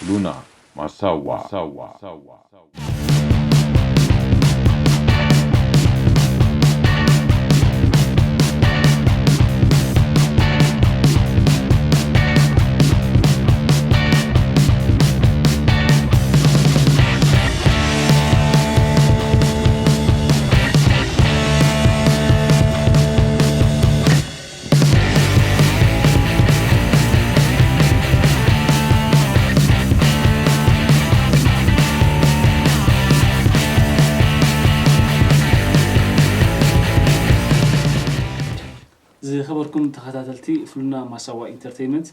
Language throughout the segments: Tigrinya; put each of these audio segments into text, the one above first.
ሉና ማሳዋ። ዝኸበርኩም ተኸታተልቲ ፍሉና ማሳዋ ኢንተርቴይንመንት፣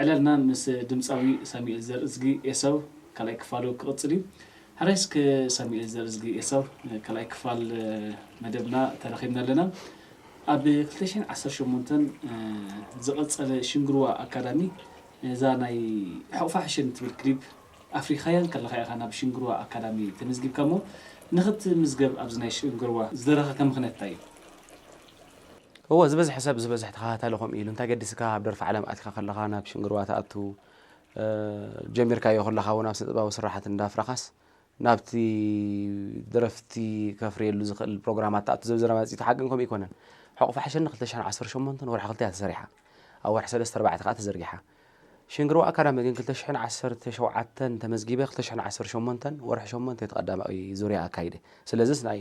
ዕላልና ምስ ድምፃዊ ሳሙኤል ዘርእዝጊ ኤሳው ካልኣይ ክፋሉ ክቕፅል እዩ። ሕራይ እስከ ሳሙኤል ዘርእዝጊ ኤሳው ካልኣይ ክፋል መደብና ተረኺብና ኣለና። ኣብ ክልተ ሽሕን ዓሰርተ ሸሞንተን ዝቐፀለ ሽንግርዋ ኣካዳሚ እዛ ናይ ሕቑፋ ሕሸኒ ትብል ክሊፕ ኣፍሪኻያ እንከለኻ ኢኻ ናብ ሽንግርዋ ኣካዳሚ ተመዝጊብካ እሞ ንኽትምዝገብ ኣብዚ ናይ ሽንግርዋ ዝደረኸካ ምኽንያት እንታይ እዩ? እወ ዝበዝሐ ሰብ ዝበዝሕ ተኸታታሊ ከምኡ ኢሉ እንታይ ገዲስካ ኣብ ደርፊ ዓለም ኣትካ ከለኻ ናብ ሽንግርዋ ትኣቱ ጀሚርካዮ ከለኻ እውን ኣብ ስነጥበባዊ ስራሓት እንዳፍረኻስ ናብቲ ደረፍቲ ከፍርየሉ ዝኽእል ፕሮግራማት ትኣቱ ዘብዘራ መፂቱ ሓቅን ከምኡ ይኮነን ሕቑፋ ሕሸኒ ክልተ ሽሕን ዓሰርተ ሸሞንተን ወርሒ ክልተ እያ ተሰሪሓ ኣብ ወርሒ ሰለስተ ኣርባዕተ ከዓ ተዘርጊሓ ሽንግርዋ ኣካዳሚ ግን ክልተ ሽሕን ዓሰርተ ሸውዓተን ተመዝጊበ ክልተ ሽሕን ዓሰርተ ሸሞንተን ወርሒ ሸሞንተ እቲ ቀዳማዊ ዙርያ ኣካይደ ስለዚስ ናይ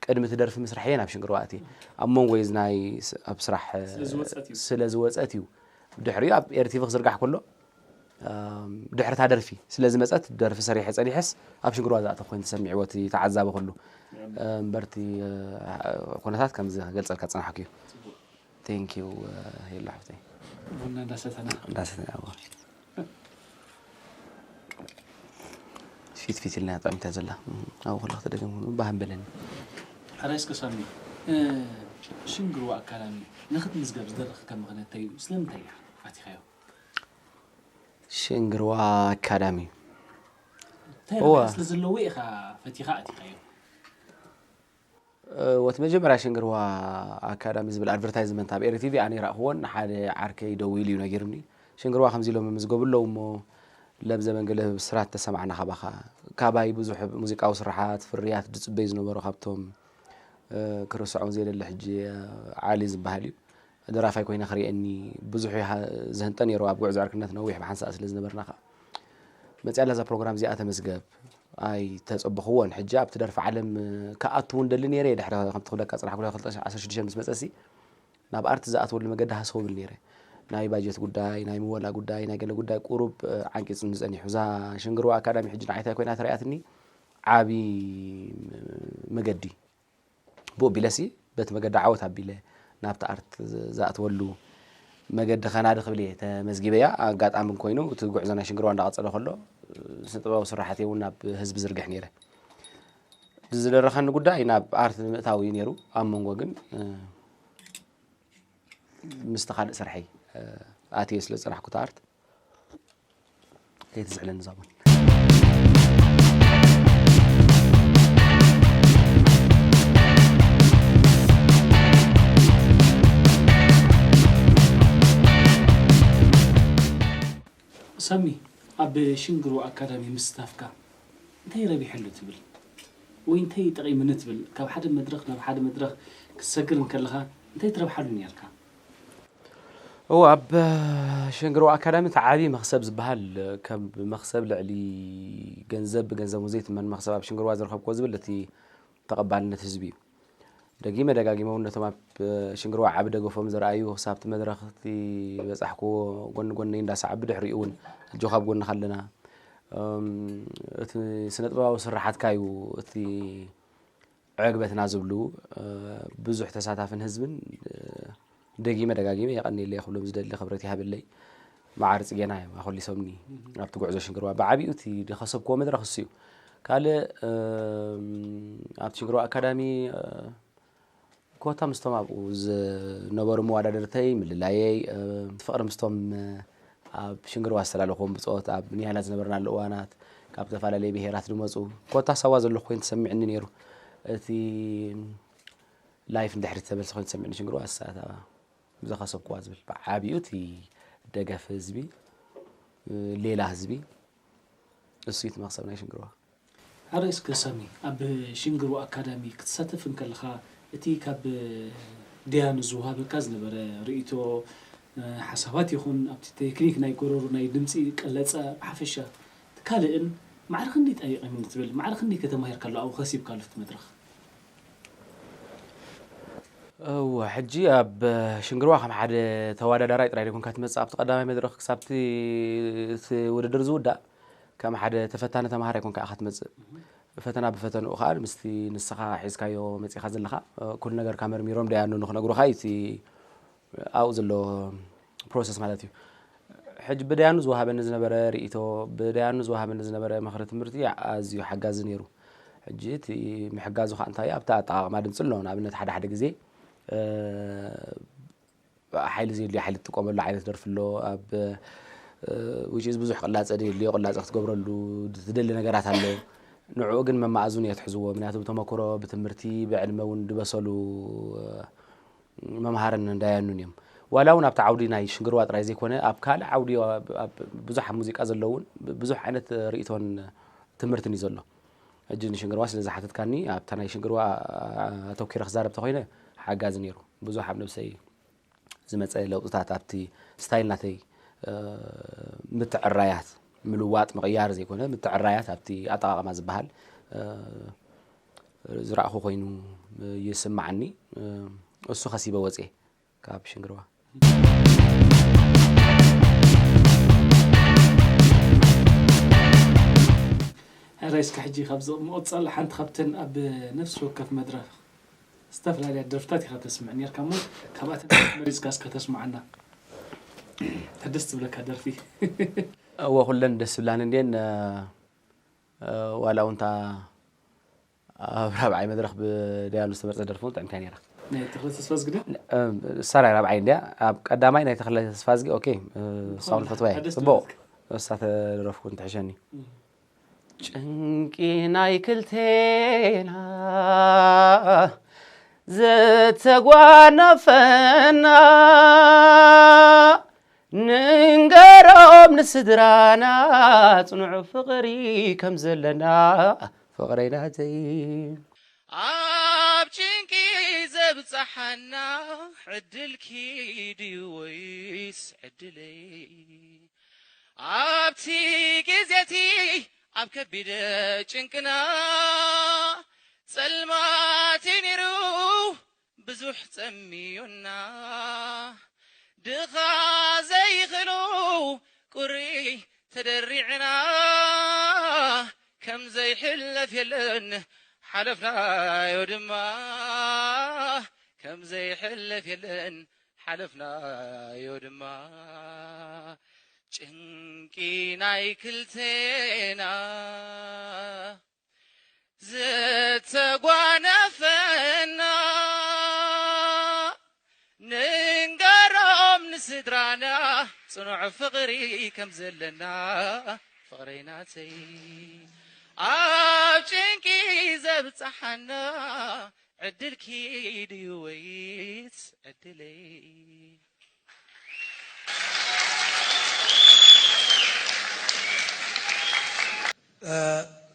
ቅድሚ እቲ ደርፊ ምስራሕ እየ ናብ ሽንግርዋ ኣትየ ኣብ መንጎ እዚ ናይ ኣብ ስራሕ ስለ ዝወፀት እዩ ድሕሪኡ ኣብ ኤርቲቪ ክዝርጋሕ ከሎ ድሕሪ እታ ደርፊ ስለ ዝመፀት ደርፊ ሰሪሐ ፀኒሐስ ኣብ ሽንግርዋ ዝኣተኹ ኮይኑ ተሰሚዕዎ እቲ ተዓዛቢ ኩሉ እምበርቲ ኩነታት ከምዚ ክገልፀልካ ዝፀናሕኩ እዩ Thank you የላ ሓፍተይ ቡና እንዳሰተና እንዳሰተና ፊት ፊት ኢልና ጥዕምታ ዘላ ኣብኡ ከለክ ተደገም ባህ በለኒ ሕራይ እስከ ሳሚ ሽንግርዋ ኣካዳሚ ንክትምዝገብ ዝደረኸካ ምኽንያት እንታይ እዩ ስለምንታይ ኢኻ ኣቲኻዮ ሽንግርዋ ኣካዳሚ እንታይ ረብሓ ስለ ዘለዎ ኢኻ ፈቲኻ ኣቲኻዮ ወት መጀመርያ ሽንግርዋ ኣካዳሚ ዝብል ኣድቨርታይዝመንት ኣብ ኤሪ ቲቪ ኣነ ይረእኽዎን ሓደ ዓርከይ ደዊሉ እዩ ነጊርኒ ሽንግርዋ ከምዚ ኢሎም ምዝገቡ ኣለዉ እሞ ለብዘበን ገለ ብስራት ተሰማዕና ካባኻ ካባይ ብዙሕ ሙዚቃዊ ስርሓት ፍርያት ዝፅበዩ ዝነበሩ ካብቶም ክርስዖም ዘየደሊ ሕጂ ዓሊ ዝበሃል እዩ ደራፋይ ኮይነ ክርእየኒ ብዙሕ እዩ ዝህንጠ ነይሩ ኣብ ጉዕዞ ዕርክነት ነዊሕ ብሓንሳእ ስለ ዝነበርና ከዓ መፅያ ላዛ ፕሮግራም እዚኣ ተመዝገብ ኣይተፀበኽዎን ሕጂ ኣብቲ ደርፊ ዓለም ክኣቱ እውን ደሊ ነይረ ድሕሪ ከምቲ ክብለካ ፅናሕ ክልተ ዓሰርተ ሽዱሽተ ምስ መፀሲ ናብ ኣርት ዝኣትወሉ መገዲ ሃሰው ብል ነይረ ናይ ባጀት ጉዳይ ናይ ምወላ ጉዳይ ናይ ገለ ጉዳይ ቁሩብ ዓንቂፅኒ ፀኒሑ እዛ ሽንግርዋ ኣካዳሚ ሕጂ ንዓይታይ ኮይና ተሪኣትኒ ዓብዪ መገዲ ብኡ ቢለሲ በቲ መገዲ ዓወት ኣቢለ ናብቲ ኣርት ዝኣትወሉ መገዲ ከናዲ ክብል እየ ተመዝጊበያ ኣጋጣሚ ኮይኑ እቲ ጉዕዞ ናይ ሽንግርዋ እንዳቐፀለ ከሎ ስነጥበባዊ ስራሓት እውን ናብ ህዝቢ ዝርግሕ ነይረ ዝደረኸኒ ጉዳይ ናብ ኣርት ንምእታው እዩ ነይሩ ኣብ መንጎ ግን ምስቲ ካልእ ስርሐይ ኣትየ ስለ ዝፀናሕኩ ኣርት ከይትዝዕለኒ ዛቡን ሳሚ ኣብ ሽንግሩ ኣካዳሚ ምስታፍካ እንታይ ረቢሐሉ ትብል ወይ እንታይ ጠቒምኒ ትብል ካብ ሓደ መድረኽ ናብ ሓደ መድረኽ ክትሰግር እንከለኻ እንታይ ትረብሓሉ ነርካ እዎ ኣብ ሸንግርዋ ኣካዳሚ እቲ ዓብዪ መኽሰብ ዝበሃል ከም መኽሰብ ልዕሊ ገንዘብ ብገንዘብ ዘይትመን መኽሰብ ኣብ ሽንግርዋ ዝረኸብክዎ ዝብል እቲ ተቐባልነት ህዝቢ እዩ። ደጊመ ደጋጊመ እውን ነቶም ኣብ ሽንግርዋ ዓቢ ደገፎም ዘርኣዩ ክሳብ እቲ መድረኽ እቲ በጻሕክዎ ጎኒ ጎነይ እንዳሰዓቡ ብድሕሪኡ እውን ኣጆኻ ኣብ ጎንኻ ኣለና እቲ ስነ ጥበባዊ ስርሓትካ እዩ እቲ ዕግበትና ዝብሉ ብዙሕ ተሳታፍን ህዝብን ደጊመ ደጋጊመ የቐንየለይ ክብሎም ዝደሊ ክብረት ይሃበለይ። መዓር ጽጌና እዮም ኣኾሊሶምኒ ኣብቲ ጉዕዞ ሽንግርዋ። ብዓቢኡ እቲ ዝኸሰብክዎ መድረኽ እሱ እዩ። ካልእ ኣብቲ ሽንግርዋ ኣካዳሚ ኮታ ምስቶም ኣብኡ ዝነበሩ መዋዳድርተይ ምልላየይ ፍቕሪ ምስቶም ኣብ ሽንግርዋ ዝተላለኹዎም ብጾት ኣብ ኒያላ ዝነበርናሉ እዋናት ካብ ዝተፈላለየ ብሄራት ዝመፁ ኮታ ሳዋ ዘለኹ ኮይኑ ተሰሚዕኒ ነይሩ እቲ ላይፍ እንድሕሪ ተመልሲ ኮይኑ ተሰሚዕኒ ሽንግርዋ ሰዓት ዝኸሰብክዋ ዝብል ብዓብዩ እቲ ደገፍ ህዝቢ፣ ሌላ ህዝቢ፣ እሱ እዩ እቲ መኽሰብ ናይ ሽንግርዋ። ኣረ እስከ ሳሚ፣ ኣብ ሽንግርዋ ኣካዳሚ ክትሳተፍ እንከለኻ እቲ ካብ ደያኑ ዝወሃበካ ዝነበረ ርእይቶ፣ ሓሳባት ይኹን ኣብቲ ቴክኒክ ናይ ጎረሮ ናይ ድምፂ ቀለፀ ብሓፈሻ እቲ ካልእን ማዕረ ክንደይ ጠይቐ ክትብል ማዕረ ክንደይ ከተማሂርካሉ ኣብኡ ከሲብካሉ እቲ መድረኽ? እወ፣ ሕጂ ኣብ ሽንግርዋ ከም ሓደ ተወዳዳራይ ጥራይ ደይኮንካ ትመጽእ ኣብቲ ቀዳማይ መድረኽ ክሳብቲ እቲ ውድድር ዝውዳእ ከም ሓደ ተፈታኒ ተምሃራይ ኮንካ ኢኻ ትመጽእ። ፈተና ብፈተንኡ ከኣ ምስቲ ንስኻ ሒዝካዮ መጺኻ ዘለኻ ኩሉ ነገርካ መርሚሮም ደያኑ ንኽነግሩኻ እዩ እቲ ኣብኡ ዘሎ ፕሮሰስ ማለት እዩ። ሕጂ ብደያኑ ዝወሃበኒ ዝነበረ ርእይቶ፣ ብደያኑ ዝወሃበኒ ዝነበረ ምኽሪ ትምህርቲ ኣዝዩ ሓጋዚ ነይሩ። ሕጂ እቲ ምሕጋዙ ከዓ እንታይ ኣብቲ ኣጠቓቕማ ድምፂ ኣሎ። ንኣብነት ሓደ ሓደ ግዜ ሓይሊ ዘየድልዮ ሓይሊ ትጥቀመሉ ዓይነት ደርፊ ኣሎ። ኣብ which is ብዙሕ ቅላፀ ዘየድልዮ ቅላፀ ክትገብረሉ ትደሊ ነገራት ኣሎ። ንዕኡ ግን መማእዝኑ እየ ትሕዝዎ። ምክንያቱ ብተመክሮ፣ ብትምህርቲ፣ ብዕድመ እውን ዝበሰሉ መምሃርን እንዳያኑን እዮም። ዋላ እውን ኣብቲ ዓውዲ ናይ ሽንግርዋ ጥራይ ዘይኮነ ኣብ ካልእ ዓውዲ ብዙሕ ኣብ ሙዚቃ ዘለውን ብዙሕ ዓይነት ርእቶን ትምህርትን እዩ ዘሎ። ሕጂ ንሽንግርዋ ስለ ዝሓተትካኒ ኣብታ ናይ ሽንግርዋ ኣተኪረ ክዛረብ ተኮይነ ሓጋዚ ነይሩ። ብዙሕ ኣብ ነብሰይ ዝመፀ ለውጥታት ኣብቲ ስታይል ናተይ ምትዕራያት ምልዋጥ ምቕያር ዘይኮነ ምትዕራያት ኣብቲ ኣጠቓቕማ ዝበሃል ዝረእኹ ኮይኑ ይስማዓኒ። እሱ ከሲበ ወፅኤ ካብ ሽንግርዋ። ሕራይ እስከ ሕጂ ካብዚ ምቕፃል ሓንቲ ካብተን ኣብ ነፍሲ ወከፍ መድረኽ ዝተፈላለያ ደርፍታት ኢኻ ተስምዕ ነርካ እሞ ካብኣተን መሪፅካ እስከ ተስምዓና። ተደስ ትብለካ ደርፊ? እወ ኩለን ደስ ብላን እንዴን ዋላ እውን እታ ኣብ ራብዓይ መድረኽ ብደያሉ ዝተመርፀ ደርፊ እውን ጥዕምቲ እያ ነይራ። ናይ ተኽለ ተስፋዝጊ ድያ? ሳራይ ራብዓይ እንድያ። ኣብ ቀዳማይ ናይ ተኽለ ተስፋዝጊ ኦኬ እሳውን ፈትዋ እየ። ሓደስ ፅቡቅ ትብለካ። እሳ ተደረፍኩ እንትሕሸኒ። ጭንቂ ናይ ክልቴና ዘተጓነፈና ንንገሮም ንስድራና ጽኑዕ ፍቕሪ ከም ዘለና ፍቕረይ ናተይ ኣብ ጭንቂ ዘብጽሓና ዕድልኪ ድዩ ወይስ ዕድለይ ኣብቲ ግዜቲ ኣብ ከቢድ ጭንቅና ጸልማት ነይሩ ብዙሕ ጸሚዩና ድኻ ዘይኽሉ ቁሪ ተደሪዕና ከም ዘይሕለፍ የለን ሓለፍናዮ ድማ ከም ዘይሕለፍ የለን ሓለፍናዮ ድማ ጭንቂ ናይ ክልቴና ዝተጓነፈና ንንገሮም ንስድራና ጽኑዕ ፍቕሪ ከም ዘለና ፍቕረይ ናተይ ኣብ ጭንቂ ዘብጽሓና ዕድልኪ ድዩ ወይስ ዕድለይ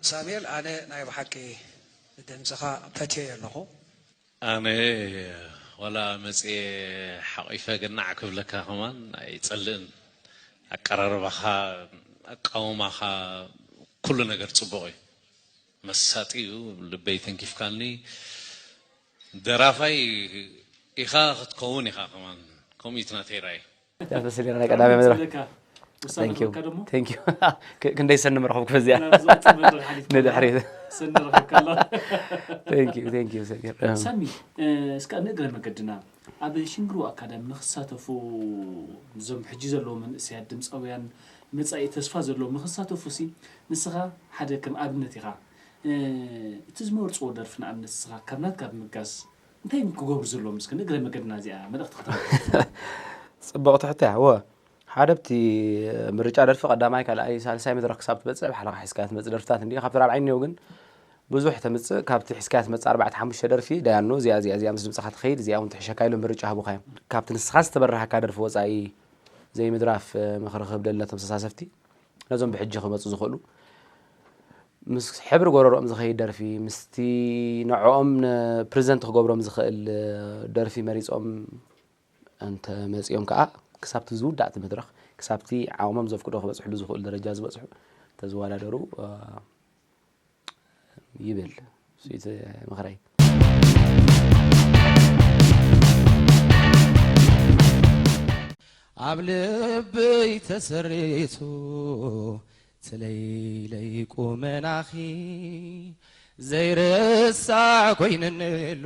ሳሙኤል ኣነ ናይ ብሓቂ ድምፅኻ ፈትየዮ ኣለኹ። ኣነ ዋላ መፅየ ሓቒፈ ገናዕ ክብለካ ከማን ኣይፀልእን። ኣቀራርባኻ፣ ኣቃውማኻ፣ ኩሉ ነገር ፅቡቕ እዩ። መሳጢ እዩ። ልበይ ተንኪፍካኒ። ደራፋይ ኢኻ ክትከውን ኢኻ ከማን። ከምኡ እዩ እቲ ናተይ ራእይ። ያስመስል ናይ ቀዳማይ መድረክ ዘለካ ውሳነ Thank you. ክበካ ደሞ Thank you። ክ- ክንደይ ሰኒ መርኸብኩ በዚኣ ናብ ዝቕፅል መድረክ ሓሊፍካ ንድሕሪት ሰኒ ረኺብካ ኣሎ። Thank you, thank you ሰጊር። ሳሚ እስካ ንእግረ መገድና ኣብ ሽንግርዋ ኣካዳሚ ንክሳተፉ እዞም ሕጂ ዘለዉ መንእሰያት ድምፃውያን መፃኢ ተስፋ ዘለዎም ንክሳተፉ ሲ ንስኻ ሓደ ከም ኣብነት ኢኻ። እቲ ዝመርፅዎ ደርፊ ንኣብነት ንስኻ ካብ ናትካ ብምጋስ እንታይ እዮም ክገብሩ ዘለዎም? እስከ ንእግረ መገድና እዚኣ መልእኽቲ ከተመልክት። ፅቡቕ ትሕቶ እያ። እወ ሓደ ኣብቲ ምርጫ ደርፊ ቀዳማይ ካልኣይ ሳልሳይ መድረክ ክሳብ ትበፅሕ ባሕልኻ ሒዝካ ትመፅእ ደርፍታት እንዲ ካብቲ ራብዓይ እኒኦ ግን ብዙሕ ተምጽእ፣ ካብቲ ሒዝካያ ትመጽእ ኣርባዕተ ሓሙሽተ ደርፊ፣ ደያኑ፣ እዚኣ፣ እዚኣ፣ እዚኣ ምስ ድምጽኻ ትኸይድ፣ እዚኣ እውን ትሕሸካ ኢሎም ምርጫ ይህቡኻ እዮም። ካብቲ ንስኻ ዝተበረሃካ ደርፊ ወጻኢ ዘይምድራፍ፣ እ፣ ምኽሪ ክህብ ደሊ ነቶም ተሳተፍቲ፣ ነዞም ብሕጂ ክመጹ ዝኽእሉ፣ ምስ ሕብሪ ጎረሮኦም ዝኸይድ ደርፊ፣ ምስቲ ንዕኦም ን-፣ ፕሪዘንት ክገብሮም ዝኽእል፣ እ፣ ደርፊ መሪጾም እንተ መጺኦም ከኣ፣ ክሳብቲ ዝውዳእቲ መድረኽ፣ ክሳብቲ ዓቕሞም ዘፍቅዶ ክበጽሕሉ ዝኽእሉ ደረጃ ዝበጽሑ፣ ተዝወዳደሩ፣ እ፣ ይብል። እቲ ምኽረይ። ኣብ ልበይ ተሰሪጹ ትለይለይ ቁመናኺ ዘይረሳዕ ኮይንኒ ኣሎ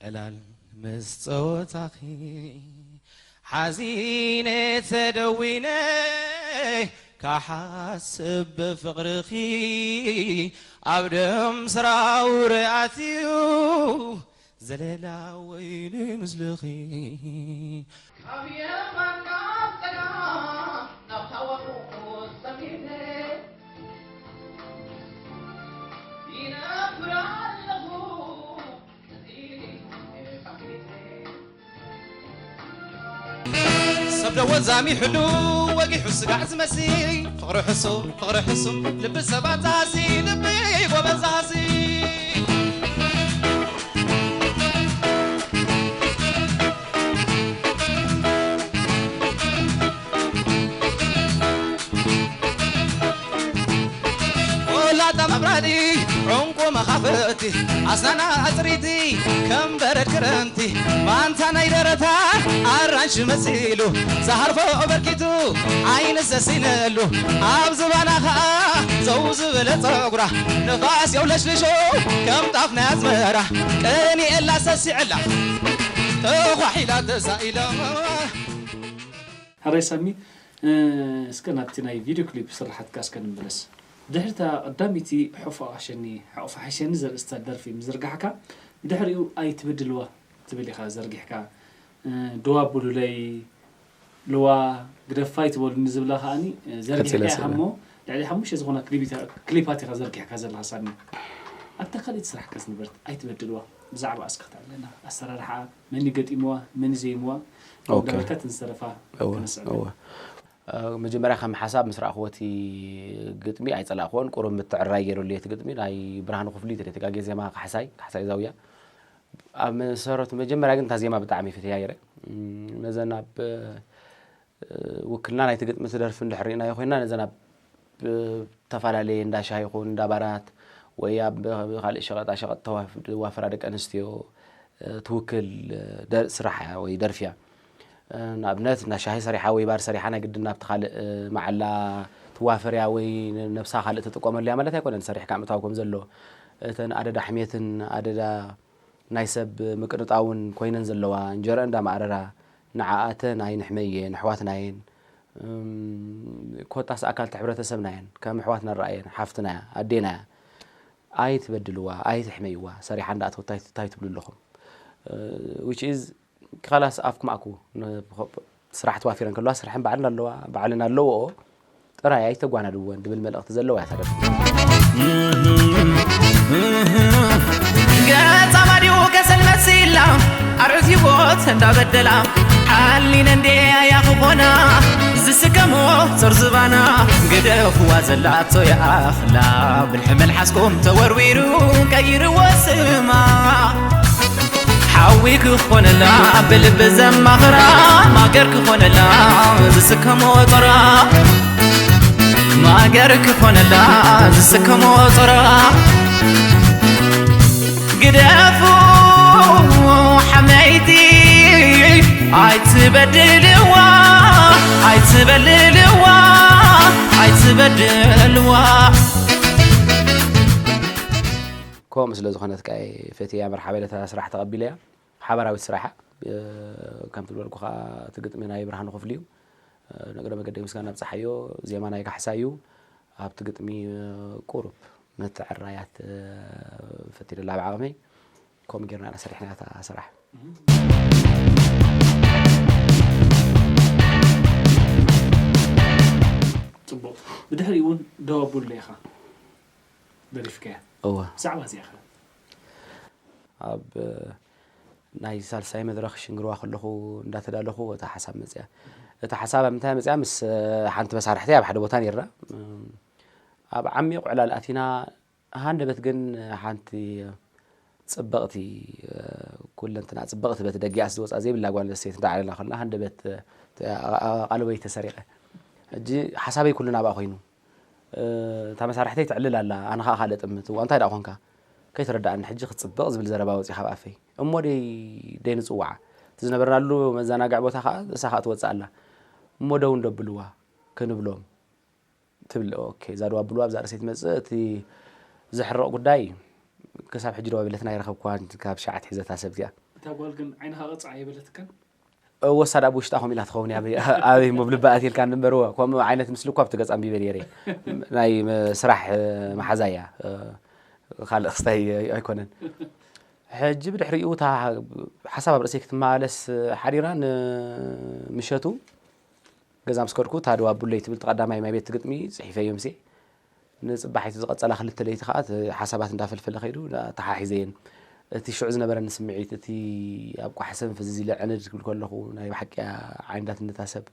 ዕላል ምስ ጸወታኺ ሓዚነ ተደዊነ ካሓስብ ብፍቕርኺ ኣብ ደም ስራውረ ኣትዩ ዘለላ ወይኒ ምስልኺ ካብ የማን ናብ ጸጋም ናብ ታወሩ ሰሚነ ይነብር ኣለኹ። ሰብ ደወ ዛሚሕሉ ወጊሑ ስጋዕ ዝመሲ ፍቕሪ ሕሱ ፍቕሪ ሕሱ ልቢ ሰባት ዛሲ ልቢ ጎበዝ ዛሲ ወላታ መብራዲ ዕንቁ መኻፍእቲ ኣስናና ኣጽሪቲ ከም በረድ ክረምቲ ማንታ ናይ ደረታ ኣራንሺ መሲሉ ዝሃርፎ በርኪቱ ዓይኒ ሰሲነሉ ኣብ ዝባና ኸኣ ዘው ዝበለ ጸጉራ ንፋስ የውለሽልሾ ከም ጣፍ ናይ ኣዝመራ ቀኒኤላ ሰሲዐላ ተዃሒላ ተሳኢላ። ሕራይ ሳሚ፣ እስከ ናብቲ ናይ ቪድዮ ክሊፕ ስርሓትካ እስከ ንምለስ። ድሕሪ እታ ቀዳመይቲ ሕቑፋ ሓሸኒ፣ ሕቑፋ ሓሸኒ ዘርእስታ ደርፊ ምዝርጋሕካ፣ ብድሕሪኡ ኣይትበድልዋ ትብል ኢኻ ዘርጊሕካ። ድዋ ብሉለይ፣ ልዋ፣ ግደፋ ኣይትበሉኒ ዝብላ ከኣኒ ዘርጊሕካ ኢኻ እሞ ልዕሊ ሓሙሽተ ዝኾና ክሊፓት ኢኻ ዘርጊሕካ ዘለኻ ሳሚ። ኣብታ ካልኣይቲ ስራሕካ ዝነበረት ኣይትበድልዋ ብዛዕባ እስከ ክተዕልለና ኣሰራርሓኣ፣ መን እዩ ገጢምዋ፣ መን እዩ ዘይምዋ እንዳበልካ እተን ዝተረፋ ከነስዕብ። መጀመርያ ከም ሓሳብ ምስ ረኣኽዎ እቲ ግጥሚ ኣይጸላእክዎን፣ ቁሩብ ምትዕርራይ ገይረሉ እየ እቲ ግጥሚ። ናይ ብርሃኑ ክፍሉ እዩ ተጋግየ፣ ዜማ ካሕሳይ፣ ካሕሳይ ዛውያ። ኣብ መሰረቱ መጀመርያ ግን እታ ዜማ ብጣዕሚ ፈትያ ገይረ። ነዘን ኣብ ውክልና ናይቲ ግጥሚ እቲ ደርፊ እንድሕር ርኢናዮ ኮይና፣ ነዘን ኣብ ዝተፈላለየ እንዳ ሻሂ ይኹን እንዳ ባራት ወይ ኣብ ካልእ ሸቐጣ ሸቐጥ ተዋፍ-፣ ዝዋፈራ ደቂ ኣንስትዮ ትውክል ስራሕ እያ ወይ ደርፊ እያ። ንኣብነት እንዳ ሻሂ ሰሪሓ ወይ ባር ሰሪሓ ናይ ግድን ናብቲ ካልእ መዓላ ትዋፈር እያ ወይ ነብሳ ካልእ ትጥቀመሉ እያ ማለት ኣይኮነን። ሰሪሕካ ምእታው ከም ዘሎ እተን ኣደዳ ሕሜትን ኣደዳ ናይ ሰብ ምቅንጣውን ኮይነን ዘለዋ፣ እንጀረአን እንዳማእረራ፣ ንዓኣተን ኣይንሕመየን፣ ኣሕዋትና እየን፣ ኮታስ ኣካልቲ ሕብረተሰብና እየን፣ ከም ኣሕዋትና ንረኣየን፣ ሓፍትና እያ፣ ኣዴና እያ። ኣይትበድልዋ፣ ኣይትሕመይዋ፣ ሰሪሓ እንዳኣተወት ታይ ትብሉ ኣለኹም? Which is ካላስ ኣፍኩም ኣእክቡ። ስራሕ ተዋፊረን ከለዋ ስርሐን ባዕለን ኣለዋ፣ ባዕለን ኣለወኦ ጥራይ ኣይተጓናድወን ድብል መልእኽቲ ዘለዋ እያ እታ ደርፊ። ገጻ ባዲኡ ከሰል መሲላ ኣርእስ ህይወት እንዳበደላ ሓሊነ እንዴ ኣያ ክኾና ዝስከሞ ጾር ዝባና ግደፍዋ ዘላቶ ይኣኽላ ብልሒ መልሓስኩም ተወርዊሩ ቀይርዎ ስማ ሓዊ ክኾነላ ብልቢ ዘማኽራ ማገር ክኾነላ ዝስከሞ ጦራ ማገር ክኾነላ ዝስከሞ ጦራ ግደፉ ሓመይቲ ኣይትበድልዋ ኣይትበልልዋ ኣይትበድልዋ ከምኡ ስለ ዝኾነት ከኣ እየ ፈትየያ መርሓባ ኢለ እታ ስራሕ ተቐቢለያ። ሓባራዊት ስራሕ እያ። ከምቲ ዝበልኩኻ እቲ ግጥሚ ናይ ብርሃኑ ክፍሉ እዩ። ንእግረ መገደይ ምስጋና ኣብጽሓዮ። ዜማ ናይ ካሕሳይ እዩ። ኣብቲ ግጥሚ ቁሩብ ምትዕርራያት ፈቲነላ ብዓቕመይ። ከምኡ ጌርና ኢና ሰሪሕና እታ ስራሕ። ጽቡቕ። ብድሕሪኡ እውን ደው ኣቡለይ ኢኻ። ደሪፍካያ እወ ብዛዕባ እዚኣ ኸ ኣብ ናይ ሳልሳይ መድረኽ ሽንግርዋ ከለኹ እንዳተዳለኹ እታ ሓሳብ መፅያ። እታ ሓሳብ ኣብ ምንታይ መፅያ? ምስ ሓንቲ መሳርሕቲ ኣብ ሓደ ቦታ ነርና። ኣብ ዓሚቕ ዕላል ኣቲና፣ ሃንደበት ግን ሓንቲ ፅብቕቲ፣ ኩለንትና ፅብቕቲ፣ በቲ ደጊኣስ ዝወፃ ዘይብላ ጓል ኣንስተይቲ እንዳዓለና ከለና፣ ሃንደበት ኣቓልቦይ ተሰሪቐ። ሕጂ ሓሳበይ ኩሉ ናብኣ ኮይኑ። እታ መሳርሕተይ ትዕልል ኣላ፣ ኣነ ኸዓ ካልእ ጥምት። እዋ እንታይ ደኣ ኾንካ? ከይተረድኣኒ ሕጂ ክትፅብቕ ዝብል ዘረባ ወፂኡ ካብ ኣፈይ። እሞ ደይ ደይ ንፅዋዓ፣ እቲ ዝነበርናሉ መዘናግዒ ቦታ ኸዓ እሳ ኸዓ ትወፅእ ኣላ። እሞ ደው እንደብልዋ ክንብሎም ትብል። ኦኬ፣ እዛ ደው ኣብልዋ ኣብዛ ርእሰይ ትመፅእ። እቲ ዘሕርቕ ጉዳይ ክሳብ ሕጂ ደው ኣቢለትና ኣይረኸብክዋን፣ ካብ ሻዕ ኣትሒዘ እታ ሰብ እቲኣ። እታ ጓል ግን ዓይንኻ ቕፃዕ ኣይበለትካን? ወሳድ ኣብ ውሽጣ ከምኡ ኢላ ትኸውን እያ። ኣበይ ኣበይ እሞ ብልባ ኣትየልካ እንበርዎ። ከምኡ ዓይነት ምስሊ እኳ ኣብቲ ገፅ ኣንቢበ ነይረ። ናይ ስራሕ መሓዛ እያ፣ ካልእ ክስታይ ኣይኮነን። ሕጂ ብድሕሪኡ እታ ሓሳብ ኣብ ርእሰይ ክትመላለስ ሓዲራ፣ ንምሸቱ ገዛ ምስ ከድኩ እታ ደው ኣብሉለይ ትብል ቀዳማይ ማይ ቤት ግጥሚ ፅሒፈዮ ምሴ። ንፅባሒቱ ዝቐጸላ ክልተ ለይቲ ኸዓ እቲ ሓሳባት እንዳፈልፈለ ከይዱ ተሓሒዘየን። እቲ ሽዑ ዝነበረኒ ስምዒት፣ እቲ ኣብ ቋሕ ሰንፍ እዚ ኢለ ዕንድ ክብል ከለኹ ናይ ብሓቂ ዓይንዳትነታ ሰብ፣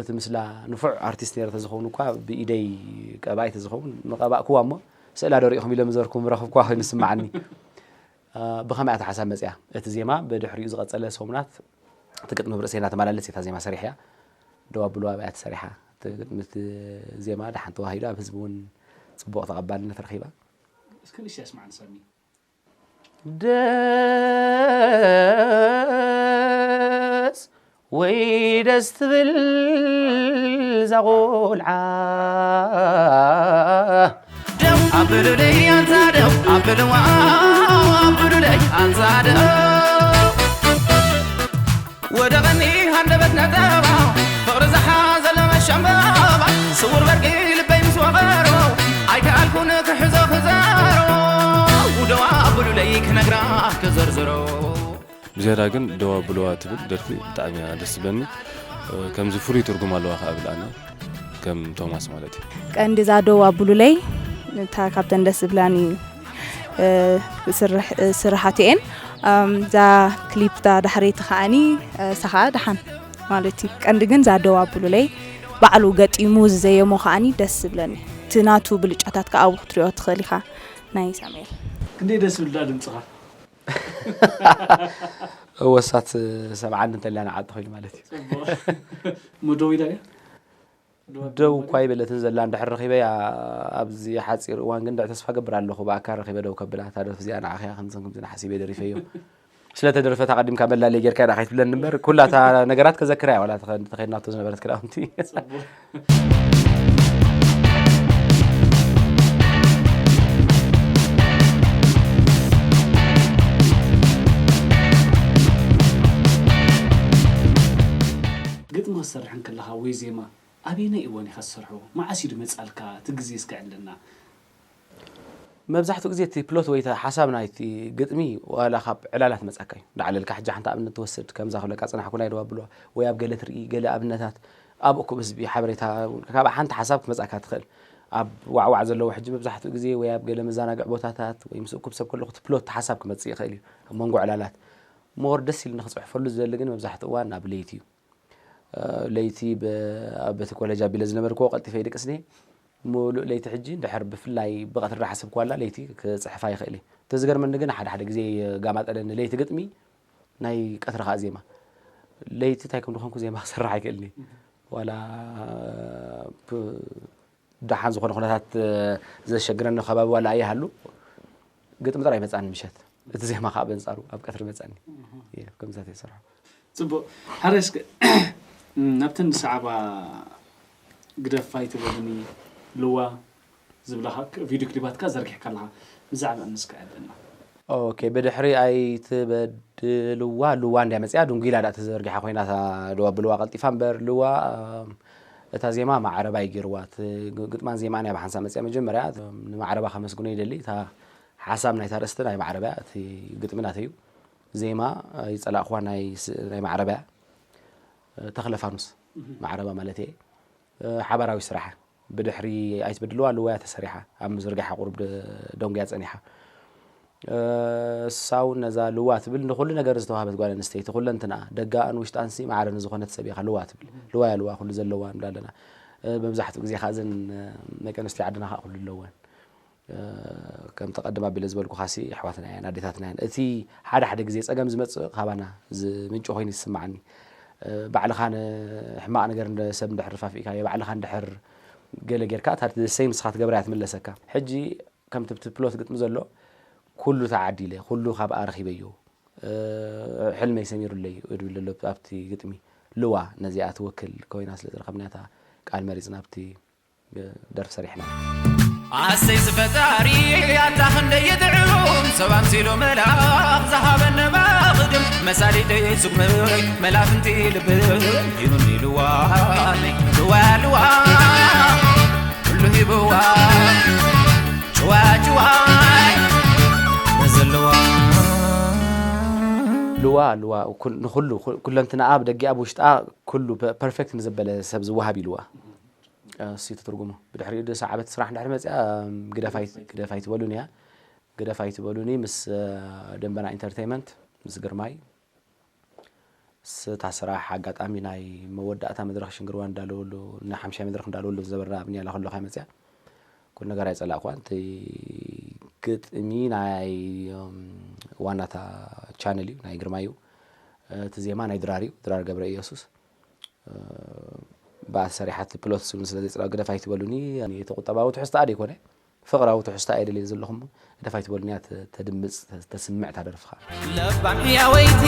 እቲ ምስላ ንፉዕ ኣርቲስት ነይረ ተዝኸውን እኳ ብኢደይ ቀባኢ ተዝኸውን ምቐባእክዋ እሞ ስእላ ዶ ሪኢኹም ኢለ ምዘርኩም ምረኽብክዋ ኮይኑ ዝስምዓኒ። ብኸመይ እታ ሓሳብ መፅያ? እቲ ዜማ ብድሕሪኡ ዝቐጸለ ሰሙናት እቲ ግጥሚ ብርእሰይ እናተመላለስ እታ ዜማ ሰሪሕያ። ደው ኣብልዋ ብያ ተሰሪሓ። እቲ ግጥሚ እቲ ዜማ ደሓን ተዋሂዱ ኣብ ህዝቢ እውን ፅቡቕ ተቐባልነት ረኺባ። እስከ ንእሽተይ ኣስማዕኒ ሳሚ። ደስ ወይ ደስ ትብል እዛ ቆልዓ። ደው ኣብሉለይ ኣንታ ደው ኣብልዋ ኣብሉለይ ኣንታ ደው ወደ ቐኒ ሃንደበት ነጠባ ፍቕሪ ዝሓዘለ መሸምበባ ስውር በርቂ ልበይ ምስ ወቐሮ ኣይከኣልኩን ክሕዞ ክዘሮ ደው ኣብሉለይ ክነግራ ክዘርዝሮ ብዝያዳ ግን ደው ኣብልዋ ትብል ደርፊ ብጣዕሚ እያ ደስ ትብለኒ። ከምዚ ፍሉይ ትርጉም ኣለዋ ከኣ ብልኣና ከም ቶማስ ማለት እዩ። ቀንዲ እዛ ደው ኣብሉለይ እታ ካብተን ደስ ዝብላኒ ስርሓት እየን። እዛ ክሊፕ እታ ዳሕረይቲ ከዓኒ እሳ ከኣ ደሓን ማለት እዩ። ቀንዲ ግን እዛ ደው ኣብሉለይ ባዕሉ ገጢሙ ዝዘየሞ ከዓኒ ደስ ዝብለኒ። እቲ ናቱ ብልጫታት ከኣ ኣብኡ ክትሪኦ ትኽእል ኢኻ ናይ ሳሙኤል። ክንደይ ደስ ዝብል ደኣ ድምፅኻ። እወሳት ሰብዓን እንተላ ንዓዲ ኮይኑ ማለት እዩ። እሞ ደው ኢላ ድያ? ደው እኳ ይበለትን ዘላ እንድሕር ረኺበያ ኣብዚ ሓፂር እዋን ግን ድዕ ተስፋ ገብር ኣለኹ ብኣካል ረኺበ ደው ከብላ እታ ደርፊ እዚኣ ንዓኺ እያ ከምዝን ከምዝን ሓሲበ ደሪፈዮ። ስለተደርፈት ኣቐዲምካ መላለይ ጌርካ ኢና ከይትብለኒ እምበር ኩላ እታ ነገራት ከዘክራ እያ ዋላ ተኸ- ተኸይድናቶ ዝነበረት ክዳውንቲ። ግጥሚ ክትሰርሕ እንከለኻ ወይ ዜማ ኣበየናይ እዋን ኢኻ ትሰርሖ? መዓስ እዩ ድመጻልካ? እቲ ግዜ እስከ ዕለና። መብዛሕትኡ ግዜ እቲ ፕሎት ወይ እቲ ሓሳብ ናይቲ ግጥሚ ዋላ ካብ ዕላላት መጻካ እዩ። ዳዕለልካ ሕጂ ሓንቲ ኣብነት ትወስድ ከምዛ ክብለካ ጽናሕኩ ናይ ደባብልዋ ወይ ኣብ ገለ ትርኢ ገለ ኣብነታት ኣብ እኩብ ህዝቢ ሓበሬታ ካብ ሓንቲ ሓሳብ ክመጻካ ትኽእል። ኣብ ዋዕዋዕ ዘለዎ ሕጂ መብዛሕትኡ ግዜ ወይ ኣብ ገለ መዘናግዒ ቦታታት ወይ ምስ እኩብ ሰብ ከለኹ እቲ ፕሎት ሓሳብ ክመጽእ ይኽእል እዩ ኣብ መንጎ ዕላላት። ሞር ደስ ኢሉ ንክጽሕፈሉ ዝደሊ ግን መብዛሕትኡ እዋን ኣብ ለይቲ እዩ። ለይቲ ኣብ በቲ ኮለጅ ኣቢለ ዝነበርክዎ ቀልጢፈ ይድቅስ ድየ? ምሉእ ለይቲ ሕጂ እንድሕር ብፍላይ ብቐትሪ ዳሓሰብክዋ ኣላ ለይቲ ክፅሕፋ ይኽእል እየ። እንተዝገርመኒ ግን ሓደ ሓደ ግዜ የጋማጠለኒ ለይቲ ግጥሚ ናይ ቀትሪ ከዓ ዜማ። ለይቲ እንታይ ከም ድኾንኩ ዜማ ክሰርሕ ኣይክእልን እየ። ዋላ ብ- ደሓን ዝኾነ ኩነታት ዘሸግረኒ ከባቢ ዋላ ኣይሃሉ ግጥሚ ጥራይ መፃኒ ምሸት እቲ ዜማ ከዓ በንፃሩ ኣብ ቀትሪ መፃኒ ከምዛት የሰርሖ ፅቡቅ ሓረስ ናብተን ዝሰዓባ ግደፋ ይትበልኒ ልዋ ዝብላ ቪድዮ ክሊባትካ ዘርጊሕካ ኣለካ ብዛዕባ እንስካ ዕደና ኦኬ ብድሕሪ ኣይትበድልዋ ልዋ እንድያ መፅያ ድንጉላ ዳ ተዘርጊሓ ኮይና እታ ልዋ ብልዋ ቀልጢፋ እምበር ልዋ እታ ዜማ ማዕረባ እዩ ገይርዋ እቲ ግጥማን ዜማን እያ ብሓንሳብ መፅያ መጀመርያ ንማዕረባ ከመስግኖ ይደሊ እታ ሓሳብ ናይታ ርእስቲ ናይ ማዕረባ እቲ ግጥሚ ናተይ እዩ ዜማ ይፀላእክዋ ናይ ማዕረባ ተኽለ ፋኑስ ማዕረባ ማለት እየ ሓባራዊ ስራሕ ብድሕሪ ኣይትበድልዋ ልዋያ ተሰሪሓ ኣብ ምዝርጋሕ ቁሩብ ደ- ደንጉያ ጸኒሓ። እሳ እውን ነዛ ልዋ ትብል ንኹሉ ነገር ዝተዋህበት ጓል ኣንስተይቲ ኩለንትንኣ ደጋኣን ውሽጣንሲ ማዕረ ንዝኾነት ሰብ ኢኻ ልዋ ትብል። ልዋ እያ ልዋ ኩሉ ዘለዋ ንብላ ኣለና። መብዛሕትኡ ግዜ ከዓ እዘን ደቂ ኣንስትዮ ዓድና ከዓ ኩሉ ኣለወን። ከምቲ ቀደም ኣቢለ ዝበልኩኻሲ ኣሕዋትና እየን ኣዴታትና እየን። እቲ ሓደ ሓደ ግዜ ፀገም ዝመፅእ ካባና ዝምንጭ ኮይኑ ይስማዓኒ። ባዕልኻ ንሕማቕ ነገር ሰብ እንድሕር ፋፊእካዮ ባዕልኻ እንድሕር ገለ ጌርካ እታ ሰይ ንስኻ ትገብራ እያ ትምለሰካ። ሕጂ ከምቲ ብቲ ፕሎት ግጥሚ ዘሎ ኩሉ ተዓዲለ ኩሉ ካብኣ ረኺበዮ ሕልመይ ሰሚሩለይ እዩ ድብል ዘሎ ኣብቲ ግጥሚ። ልዋ ነዚኣ ትወክል ኮይና ስለ ዝረኸብናታ ቃል መሪፅና ኣብቲ ደርፊ ሰሪሕና። ኣሰይ ዝፈጣሪ ኣታ ክንደይ ይጥዕም ሰብ ኣምሲሉ መልኣኽ ዝሃበነ መቕድም መሳሊተይ ስጉመይ መላፍንቲ ልብም ሂኑኒ ልዋ ልዋ ልዋ ኩሉ ሂብዋ ጭዋ ጭዋ ዘለዋ ልዋ ልዋ ኩል- ንኹሉ ኩ- ኩለንትናኣ ብደጊኣ ብውሽጣ ኩሉ ፐ- ፐርፌክት ንዘበለ ሰብ ዝወሃብ ኢልዋ። እሱ ትትርጉሙ ብድሕሪኡ ዶ ሰዓበት ስራሕ እንድሕር መፅያ ግደፍ ኣይ- ግደፍ ኣይትበሉን እያ። ግደፍ ኣይትበሉኒ ምስ ደንበና ኢንተርቴይመንት ምስ ግርማይ ስታ ስራሕ ኣጋጣሚ ናይ መወዳእታ መድረኽ ሽንግርዋ እንዳለወሉ ናይ ሓምሻይ መድረኽ እንዳለወሉ ዝነበርና ኣብ ኒያላ ከለኻ መፅያ ኩሉ ነገር ኣይፀላእኳን። እቲ ግጥሚ ናይ ዋናታ ቻነል እዩ ናይ ግርማ እዩ። እቲ ዜማ ናይ ድራር እዩ ድራር ገብረ ኢየሱስ። ብኣ ተሰሪሓ እቲ ፕሎት ስብን ስለ ዘይፅላእ ግደፍ ኣይትበሉኒ። እቲ ቁጠባዊ ትሕዝተኣ ደይኮነ ፍቕራዊ ትሕዝተኣ እየ ደልየ ዘለኹ እሞ ግደፍ ኣይትበሉኒ እያ ተ- ተድምፅ ተ- ተስምዕ እታ ደርፍኻ። ለባም ሕያወይቲ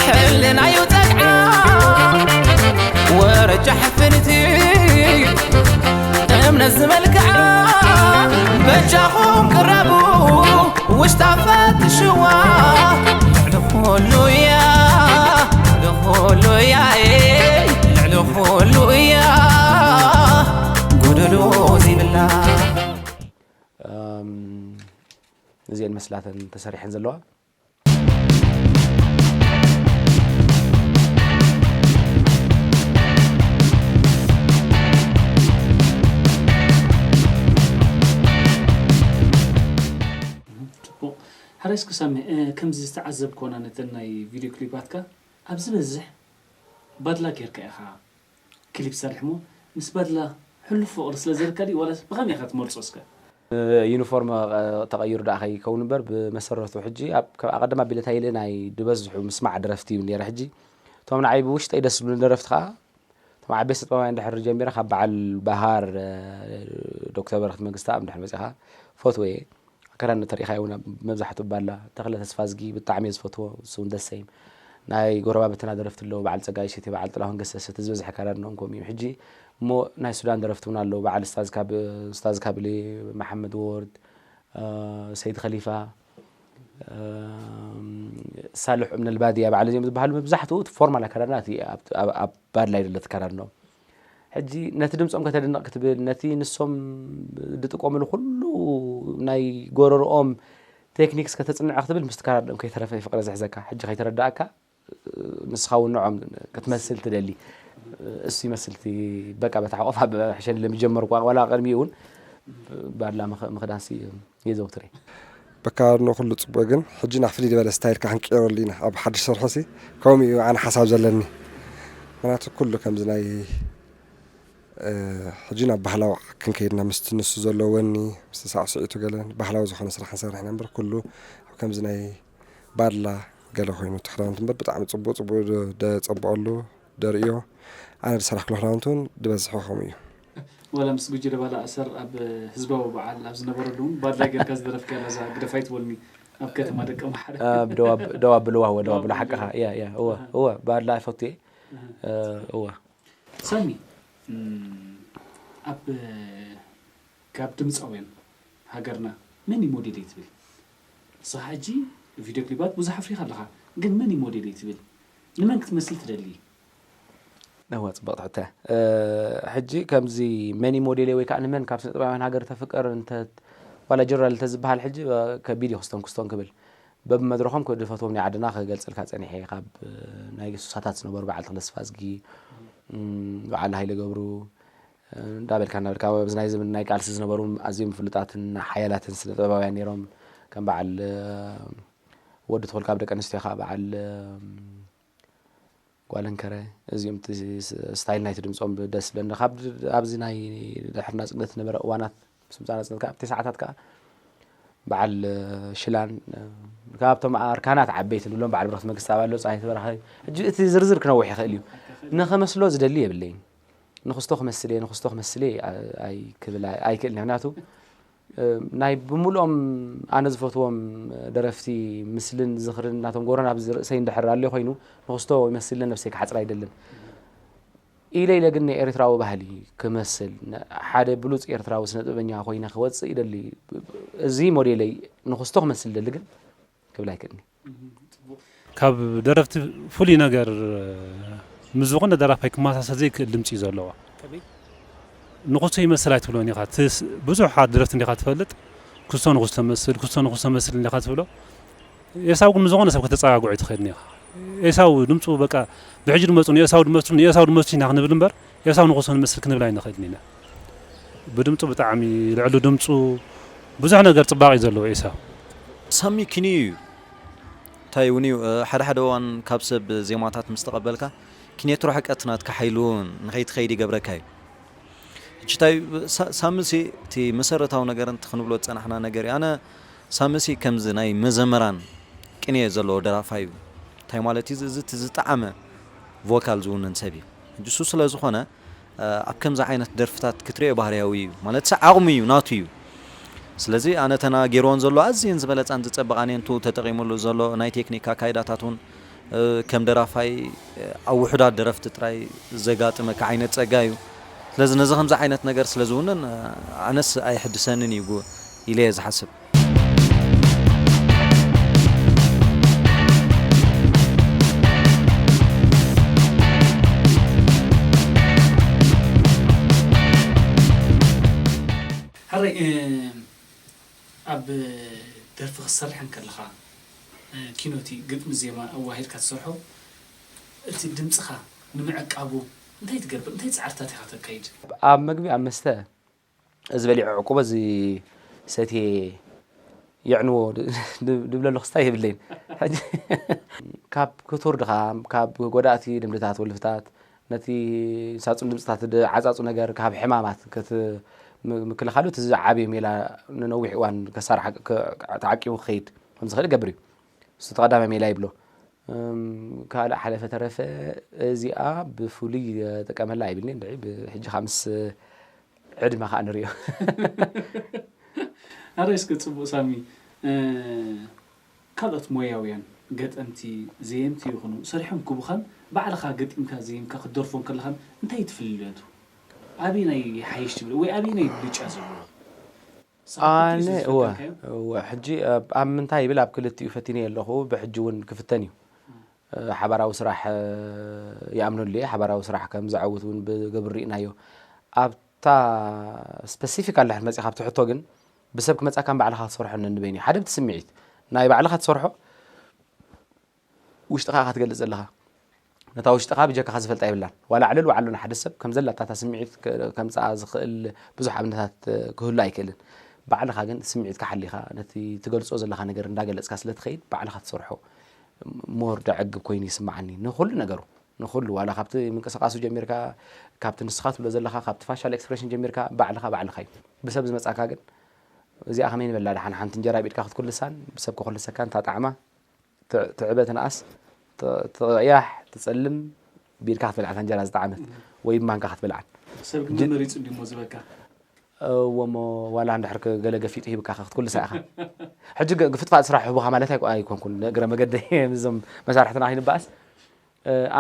ሕልናዩ ጸግዓ ወረጃ ሕፍንቲ እምነት ዝመልክዓ በጃኹም ቅረቡ ውሽጣ ፈትሽዋ ልዕሊ ኩሉ እያ ልዕሊ ኩሉ እያ ልዕሊ ኩሉ እያ ጎደሎ ዘይብላ እዚአን መስላተን ተሰሪሐን ዘለዋ። ጽቡቕ። ሓራይ እስኪ ሳሚ፣ እ፣ ከምዚ ዝተዓዘብክወና ነተን ናይ ቪድዮ ክሊፓትካ ኣብ ዝበዝሕ ባድላ ጌርካ ኢኻ ክሊፕ ትሰርሕ እሞ ምስ ባድላ ሕሉፍ ፍቕሪ ስለ ዘለካ ድዩ ዋላስ ብኸመይ ኢኻ ትመርጾ እስከ? ዩኒፎርም ተቐይሩ ደኣ ከይከውን እምበር ብመሰረቱ ሕጂ ኣብ ኣቐድም ኣቢለ እንታይ ኢለ ናይ ዝበዝሑ ምስማዕ ደረፍቲ እዩ ነይረ ሕጂ እቶም ንዓይ ብውሽጠይ ደስ ዝብሉ ደረፍቲ ከዓ እቶም ዓበይቲ ስጥማውያን ድሕር ጀሚረ ካብ በዓል በሃር ዶክተር በረክት መንግስተኣብ ድሕር መፂኻ ፈትወ እየ ኣከዳድና ተሪኢኻዮ እውን መብዛሕትኡ ባላ ተኽለ ተስፋዝጊ ብጣዕሚ እየ ዝፈትዎ እሱ እውን ደሰይም ናይ ጎረባብትና ደረፍቲ ኣለዉ በዓል ፀጋይ ሽቴ በዓል ጥላሁን ገሰሰ እቲ ዝበዝሐ ኣከዳድንኦም ከምኡ እዩ ሕጂ እሞ ናይ ሱዳን ደረፍቲ እውን ኣለዉ በዓል ስታዝ ካብ ስታዝ ካብሌ መሓመድ ወርድ ሰይድ ከሊፋ ሳልሕ እምነልባድያ በዓል እዚኦም ዝበሃሉ መብዛሕትኡ እቲ ፎርማል ኣከዳድና እቲ ኣብ ባድላይ ዘሎ ኣከዳድንኦም ሕጂ ነቲ ድምፆም ከተድንቕ ክትብል ነቲ ንሶም ዝጥቀምሉ ኩሉ ናይ ጎረርኦም ቴክኒክስ ከተፅንዖ ክትብል ምስ ትከራድኦም ከይተረፈ ፍቅሪ ዝሕዘካ ሕጂ ከይተረዳእካ ንስኻ እውን ንዖም ክትመስል ትደሊ እሱ ይመስል እቲ በቃ በታ ሓቆፋ ሕሸኒ ለሚጀመርኩ ዋላ ቅድሚኡ እውን ባድላ ምኽ- ምኽዳንሲ የዘውትር እየ በካ ንኩሉ ፅቡቅ ግን ሕጂ ናብ ፍልይ ዝበለ ስታይል ከዓ ክንቅየረሉ ኢና ኣብ ሓድሽ ሰርሖ ሲ ከምኡ እዩ ኣነ ሓሳብ ዘለኒ ምክንያቱ ኩሉ ከምዚ ናይ ሕጂ ናብ ባህላዊ ክንከይድና ምስቲ ንሱ ዘሎ ወኒ ምስቲ ሳዕስዒቱ ገለ ባህላዊ ዝኾነ ስራሕ ንሰርሕ ኢና እምበር ኩሉ ኣብ ከምዚ ናይ ባድላ ገለ ኮይኑ እቲ ክዳውንቲ እምበር ብጣዕሚ ፅቡቅ ፅቡቅ ደፀብቀሉ ደርእዮ ኣነ ዝሰራሕክሉ ክዳውንቲ እውን ዝበዝሐ ከምኡ እዩ። ዋላ ምስ ጉጅለ ባላ ኣሰር ኣብ ህዝባዊ በዓል ኣብ ዝነበረሉ እውን ባድላ ጌርካ ዝደረፍካያ ሎዛ ግደፍ ኣይትበሉኒ ኣብ ከተማ ደቀምሓረ። ደው ኣብልዋ እወ ደው ኣብልዋ ሓቅኻ እያ እያ እወ እወ ባድላ ፈትየ እወ ሳሚ ኣብ ካብ ድምፃውያን ሃገርና መን እዩ ሞዴለይ ትብል? ንስኻ ሕጂ ቪድዮ ክሊባት ብዙሕ ኣፍሪኻ ኣለኻ፣ ግን መን እዩ ሞዴለይ ትብል? ንመን ክትመስል ትደሊ? እወ ፅብቕቲ ሕቶ እያ። ሕጂ ከምዚ መን እዩ ሞዴለይ ወይ ከዓ ንመን ካብ ስነጥበባውያን ሃገር ተፍቅር እንተ ዋላ ጀነራል እንተዝበሃል ሕጂ ከቢድ እዩ ክስቶን ክስቶን ክብል በብመድረኾም ድፈትዎም ናይ ዓድና ክገልፀልካ ፀኒሐ ካብ ናይ ሱሳታት ዝነበሩ በዓል ተኽለስፋዝጊ በዓል ሃይለ ገብሩ እንዳበልካ እንዳበልካ ኣብዚ ናይ ዘመን ናይ ቃልሲ ዝነበሩ ኣዝዮም ፍሉጣትን ሓያላትን ስነ ጥበባውያን ነይሮም። ከም በዓል ወዲ ተወልካ ኣብ ደቂ ኣንስትዮ ከዓ በዓል ጓለንከረ፣ እዚኦም እቲ ስታይል ናይቲ ድምፆም ደስ ዝብለኒ። ካብ ኣብዚ ናይ ድሕሪ ናፅነት ዝነበረ እዋናት፣ ምስ ምፃእ ናፅነት ከዓ ኣብቲ ሰዓታት ከዓ በዓል ሽላን ካብቶም ኣርካናት ዓበይቲ ንብሎም በዓል ብረክት መንግስቲ ኣባሎ ፀሃይ ተበራኸ። ሕጂ እቲ ዝርዝር ክነውሕ ይኽእል እዩ። ንኸመስሎ ዝደሊ የብለይን። ንክስቶ ክመስል እየ ንክስቶ ክመስል እየ ኣይክብል ኣይክእልን። ምክንያቱ ናይ ብምልኦም ኣነ ዝፈትዎም ደረፍቲ ምስልን ዝኽርን ናቶም ጎረን ኣብዚ ርእሰይ እንድሕር ኣልዮ ኮይኑ ንክስቶ ይመስልን ነብሰይ ክሓፅር ኣይደልን። ኢለ ኢለ ግን ንኤርትራዊ ባህሊ ክመስል ሓደ ብሉፅ ኤርትራዊ ስነጥበበኛ ኮይነ ክወፅእ ይደሊ። እዚ ሞዴለይ ንክስቶ ክመስል ደሊ ግን ክብል ኣይክእልኒ። ካብ ደረፍቲ ፍሉይ ነገር ምስ ዝኾነ ደራፋይ ክመሳሰል ዘይክእል ድምፂ እዩ ዘለዋ። ንክስቶ ይመስል ኣይትብሎን ኢኻ። ብዙሓት ደረፍቲ እንዲኻ ትፈልጥ፣ ክስቶ ንክስቶ መስል፣ ክስቶ ንክስቶ መስል እንዲኻ ትብሎ። ኤሳው ግን ንዝኾነ ሰብ ከተፀጋግዖ ኣይትኽእልን ኢኻ። ኤሳው ድምፁ በቃ ብሕጂ ድመፁ ንኤሳው ድመፁ ንኤሳው ድመፁ ኢና ክንብል እምበር ኤሳው ንክስቶ ንመስል ክንብል ኣይንኽእልን ኢና። ብድምፁ ብጣዕሚ ልዕሊ ድምፁ ብዙሕ ነገር ፅባቕ እዩ ዘለዎ ኤሳው። ሳሚ ኪንዩ እዩ። እንታይ እውን እዩ ሓደ ሓደ እዋን ካብ ሰብ ዜማታት ምስ ተቐበልካ ኪኔት ርሕቀት ናትካ ሓይሊ እውን ንኸይትኸይድ ይገብረካ እዩ። ሕጂ እንታይ ሳሚ ሲ እቲ መሰረታዊ ነገር እንተ ክንብሎ ዝፀናሕና ነገር እዩ። ኣነ ሳሚ ሲ ከምዚ ናይ መዘመራን ቅኔ ዘለዎ ደራፋይ እዩ። እንታይ ማለት እዩ እዚ እቲ ዝጠዓመ ቮካል ዝውንን ሰብ እዩ። ሕጂ እሱ ስለ ዝኾነ ኣብ ከምዚ ዓይነት ደርፍታት ክትሪኦ ባህርያዊ እዩ ማለት ዓቕሙ እዩ ናቱ እዩ። ስለዚ ኣነ ተናጊርዎን ዘሎ ኣዝየን ዝበለፃን ዝፀበቓን እየን ቱ ተጠቒሙሉ ዘሎ ናይ ቴክኒክ ኣካይዳታት እውን ከም ደራፋይ ኣብ ውሑዳት ደረፍቲ ጥራይ ዘጋጥመካ ዓይነት ፀጋ እዩ። ስለዚ ነዚ ከምዚ ዓይነት ነገር ስለ ዝውንን ኣነስ ኣይሕድሰንን እዩ ኢለ እየ ዝሓስብ። ሕራይ ኣብ ደርፊ ክትሰርሕ እንከለኻ ኪኖቲ ግጥሚ ዜማ ኣዋሂድካ ትሰርሖ እቲ ድምፅኻ ንምዕቃቡ እንታይ ትገብር እንታይ ፃዕርታት ኢኻ ተካይድ? ኣብ መግቢ ኣብ መስተ እዚ በሊዑ ዕቁቦ እዚ ሰትየ የዕንዎ ድብለሉ ክስታይ የብለይን። ሕጂ ካብ ክቱር ድኻም ካብ ጎዳእቲ ልምድታት ወልፍታት ነቲ ሳጹን ድምፅታት ዓፃፁ ነገር ካብ ሕማማት ምክልኻሉ እቲ ዝዓብዩ ሜላ ንነዊሕ እዋን ከሳርሓ ተዓቂቡ ክኸይድ ከምዝኽእል ይገብር እዩ። እሱ ተቐዳማይ ሜላ ይብሎ። ካልእ ሓለፈ ተረፈ እዚኣ ብፍሉይ ጥቀመላ ኣይብልኒ እንድዒ ብሕጂ ከዓ ምስ ዕድመ ከዓ ንሪኦ። ኣረ እስከ ፅቡቅ ሳሚ ካልኦት ሞያውያን ገጠምቲ ዘየምቲ ይኹኑ ሰሪሖም ክቡኻን ባዕልኻ ገጢምካ ዘየምካ ክትደርፎ ከለኻን እንታይ ትፍልልዮ ኣበየናይ ይሓይሽ ትብል ወይ ኣበየናይ ብልጫ ዘለዎ? ኣነ እወ እወ ሕጂ ኣብ ምንታይ ይብል ኣብ ክልቲኡ ፈቲነ ኣለኹ ብሕጂ እውን ክፍተን እዩ። ሓባራዊ ስራሕ ይኣምነሉ እየ። ሓባራዊ ስራሕ ከም ዘዐውት እውን ብግብሪ ርኢናዮ። ኣብታ ስፐሲፊካል ድሕር መፂኻ ኣብቲ ሕቶ ግን ብሰብ ክመፃካ ንባዕልኻ ክትሰርሖ ነንበይኑ እዩ። ሓደ ብቲ ስምዒት ናይ ባዕልኻ ትሰርሖ ውሽጥኻ ኢኻ ትገልፅ ዘለኻ። ነታ ውሽጥኻ ብጀካኻ ዝፈልጣ የብላን። ዋላ ዕልል ዋዕሎ ንሓደ ሰብ ከም ዘላታ እታ ስምዒት ከምፅኣ ዝኽእል ብዙሕ ኣብነታት ክህሉ ኣይክእልን። ባዕልኻ ግን ስምዒትካ ሓሊኻ ነቲ ትገልፆ ዘለኻ ነገር እንዳገለፅካ ስለ ትኸይድ ባዕልኻ ትሰርሖ ሞር ደዕግብ ኮይኑ ይስምዓኒ ንኹሉ ነገሩ ንኹሉ ዋላ ካብቲ ምንቅስቃሱ ጀሚርካ ካብቲ ንስኻ ትብሎ ዘለኻ ካብቲ ፋሻል ኤክስፕሬሽን ጀሚርካ ባዕልኻ ባዕልኻ እዩ ብሰብ ዝመጻካ ግን እዚኣ ከመይ ንበላ ደሓን ሓንቲ እንጀራ ኣብ ኢድካ ክትኩልሳን ብሰብ ክኹልሰካን እታ ጣዕማ ትዕበ ትንኣስ ትቕያሕ ትጸልም ብኢድካ ክትበልዓ እታ እንጀራ ዝጠዓመት ወይ ብማንካ ክትበልዓን ሰብ ግን መመሪጹ እንዲሞ ዝበካ እወሞ ዋላ እንድሕር ገለ ገፊጡ ሂብካ ክትኩልሳ ኢኻ ሕጂ ግፍጥፋጥ ስራሕ ህቡኻ ማለት ኣይኮንኩን እግረ መገደይ ምዞም መሳርሕትና ከይንበኣስ